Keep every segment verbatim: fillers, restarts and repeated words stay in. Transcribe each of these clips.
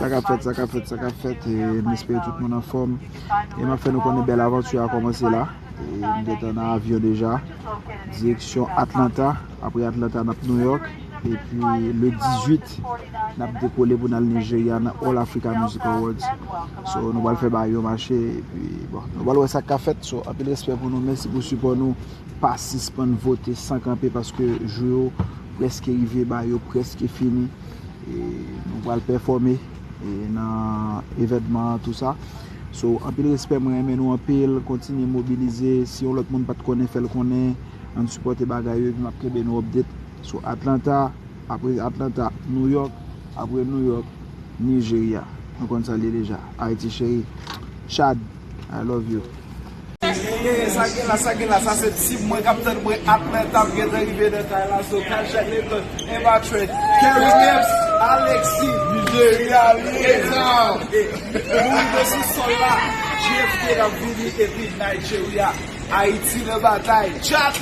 Sa k ap fèt, sa k ap fèt, sa k ap fèt, e m espere tout moun anfòm. E m ap fè nou konnen bèl avanti a kòmanse la. E m gentan nan avyon deja. Direksyon Atlanta. Apre Atlanta, n ap New York. Epi le dizuit, n ap dekole pou n al Nigeria nan All Africa Music Awards. So, nou pral fè bagay yo mache. Epi, bon, nou pral wè sa k ka fèt. So, anpil respè pou nou. Mèsi pou sipò nou. Pa sispann vote san kanpe paske jou yo prèske rive, bagay yo prèske fini. E nou pral pèfòme e nan evènman an, tou sa. So, anpil respè, mwen renmen nou anpil, kontinye mobilize. Si yon lòt moun pa t konnen, fè l konnen. Ann sipòte bagay yo, epi m ap kenbe nou update. So, Atlanta, apre Atlanta, New York, apre New York, Nigeria. Nou konn sa l ye deja. Ayiti cheri. Chad, I love you. Yeah, sa gen la, sa gen la, sa se team mwen k ap tann mwen, Atlanta, m gentan rive nan kay la, so Kajak Leton, Emma Trent, Kerry Gibbs, Alexis, Nigeria, yeah. Nou rive sou sòl la, J F K ap vini epi Nigeria, Ayiti nan batay, chat!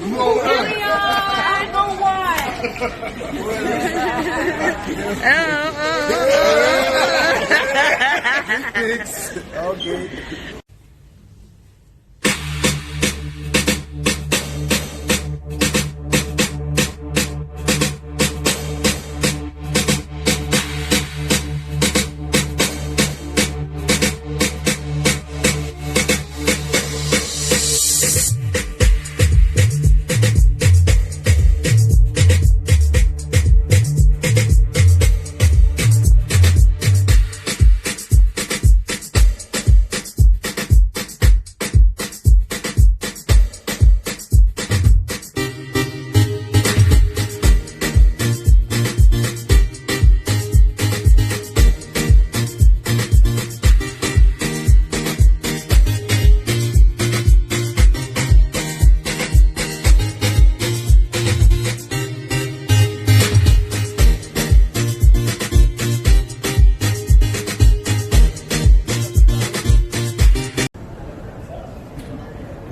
Nigeria, I know why. Okay.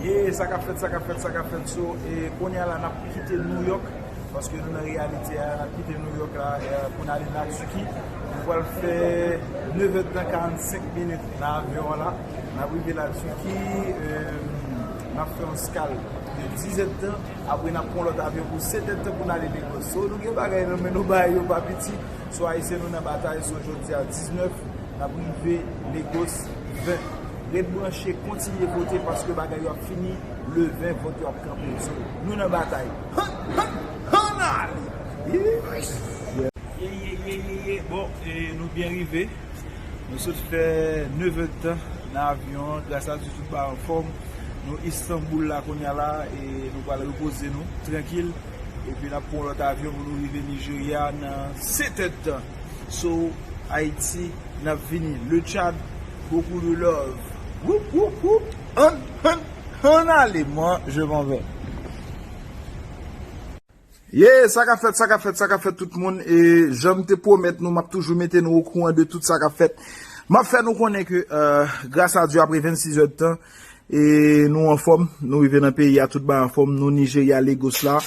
Yeah, sa k ap fèt, sa k ap fèt, sa k ap fèt. So, e, kounye a la, n ap kite New York, paske nou nan reyalite a, n ap kite New York la, e, pou n ale Latiki. Nou pral fè nevè tan karannsenk minit nan avyon an la. N ap rive Latiki, e, n ap fè yon skal de dizè tan. Apre, n ap pran lòt avyon pou sèt è tan pou n ale Lagos. So, nou gen bagay nan men nou, bagay yo pa piti. So, Ayisyen, nou nan batay. So, jodi a diznèf, n ap rive Lagos ven. Ret branche, kontinye vote paske bagay yo ap fini le ven, vòt yo ap kanpe. So, nou nan batay. Han, han, han ale! Ye, ye, ye, ye, ye. Bon, e, nou byen rive. Nou sot fè nevè tan nan avyon an. Gras a Dye, tout bagay anfòm. Nou Istanbul la kounye a la, e nou pral repoze nou trankil. Epi n ap pran lòt avyon pou nou rive Nigeria nan sèt è tan. So, Ayiti, n ap vini. Le Tchad, beaucoup de love. Woup, woup, woup. Ann, ann, ann ale, moi, je m'en vais. Yeah, sa k ap fèt, sa k ap fèt, sa k ap fèt tout moun. E jan m te pwomèt nou, m ap toujou mete nou okouran de tout sa k ap fèt. M ap fè nou konnen ke, euh, gras a Dye, apre vennsis è tan, e nou anfòm, nou rive nan peyi a, tout bagay anfòm, nou Nigeria, Lagos la.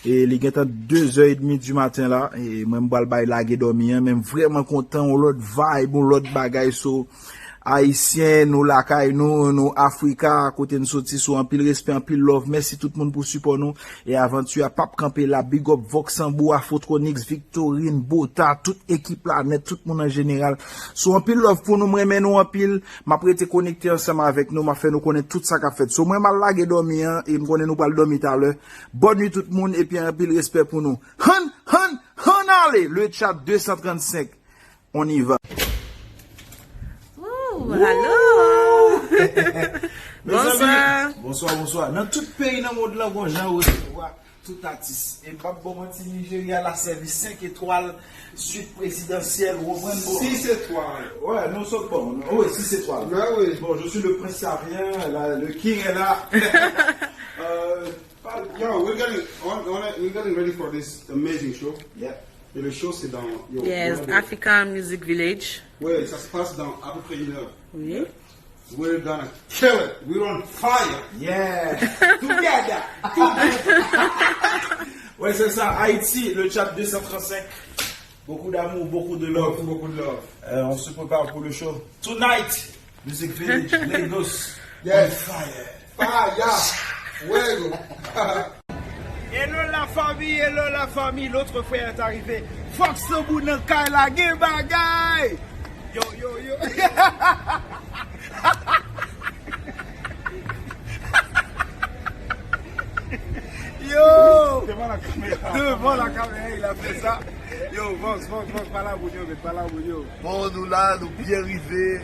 E li gentan de zè edmi di maten la. E mwen, m pral bay lage dòmi an, men m vrèman kontan, yon lòt vibe, yon lòt bagay. So, Ayisyen, nou lakay nou, nou Afrika, kote n soti, so anpil respè, anpil love. Mèsi tout moun pou sipò nou. E avanti a p ap kanpe la. Big up Vox Sanbou, Afrotronics, Victorine, Bota, tout ekip la nèt, tout moun an jeneral. So anpil love pou nou, m renmen nou anpil. M ap rete konekte ansanm avèk nou, m ap fè nou konnen tout sa k ap fèt. So mwen m al lage dòmi an, e m konnen nou pral dòmi talè. Bòn nuit tout moun, epi anpil respè pou nou. Han, han, han ale, le Tchad de san trannsenk. On y va. Ouh, alo! Mezanmi, bonswa, bonswa, bonswa. Nan tout peyi nan mond lan, gon jan yo resevwa tout atis. E m p ap ba w manti, Nigeria la sèvi senk etwal, suite présidentielle, ou konprann, bon. Six étoiles. Ouais, non, c'est bon. Oui, six étoiles. Ben oui. Bon, je suis le prince Xavier, la, le king est là. Euh, Yo, we're getting, on, on, we're getting ready for this amazing show. Yeah. Et le show, c'est dans, yo, Yes, African Music Village. Ouais, ça se passe dans à peu près une heure. Oui. We're gonna kill it. We're on fire. Yeah. Together. Together. Ouais, c'est ça. Haïti, le Tchad deux cent trente-cinq. Beaucoup d'amour, beaucoup de love. Beaucoup, beaucoup de love. Euh, on se prépare pour le show. Tonight, Music Village, Lagos, yes, on fire. Fire! Fuego! Hello la famille, hello la famille, l'autre frère est arrivé. Fox Tambou nan kay la, gen bagay! Yo, yo, yo! Yo! Devant la caméra. Devant la caméra, il a fait ça. Yo, Vox, Vox, Vox, pale a moun yo, men, pale a moun yo. Bon, nou la, nou byen rive.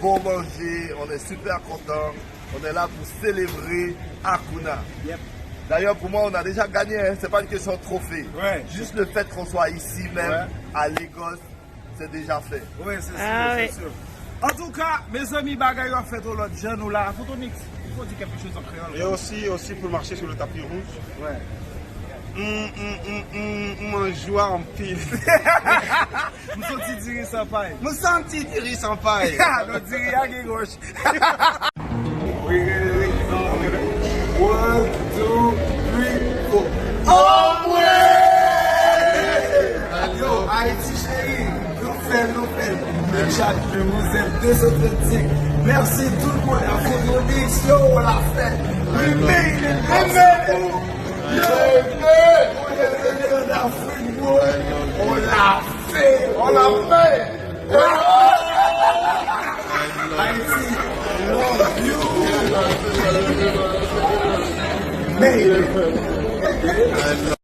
Bon manje, on est super content. On est là pour célébrer Akuna. Yep. D'ailleurs, pour moi, on a déjà gagné, hein. C'est pas une question de trophée. Ouais. Juste le fait qu'on soit ici même, ouais, à Lagos, c'est déjà fait. Oui, c'est sûr, ah, c'est sûr. En tout cas, mes amis, bagay yo ap fèt yon lòt jan, nou la. Tonton Mix, il faut dire quelque chose en créole. Et aussi, aussi pour marcher sur le tapis rouge. Ouais. M, m, m, m, m anjwa anpil. M santi diri san pay. M santi diri san pay. Non, diri a gen gòj. One, two, three, four. Anmwe! Yo, Ayiti cheri, nou fè, nou fè. Richard, Demoiselle deux cent trente-cinq. Merci tout le monde à Photo Mix. Yo, on l'a fait. We made it. Merci beaucoup. Yo, on est venu en Afrique, bro. On l'a fait. On l'a fait. Haïti, I love you. Made it.